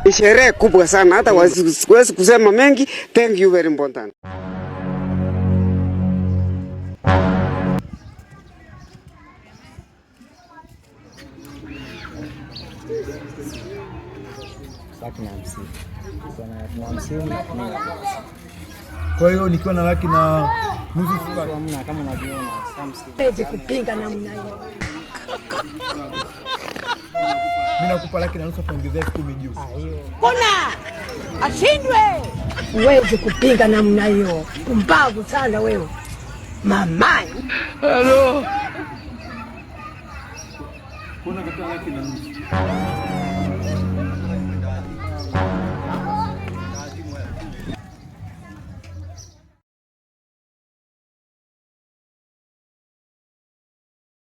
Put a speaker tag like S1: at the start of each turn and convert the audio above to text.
S1: Ni sherehe kubwa sana, hata siwezi kusema mengi. Thank you very important.
S2: 150. Tuna 50 na
S3: Kwa hiyo nikiwa na 150
S2: hamna, kama unavyoona.
S4: Siwezi kupinga namna hiyo.
S3: Mimi nakupa 150 kuongezea 10,000 juu.
S4: Kuna ashindwe. Huwezi kupinga namna hiyo. Pumbavu sana wewe. Mamai.
S3: Hello. Kuna kata 150.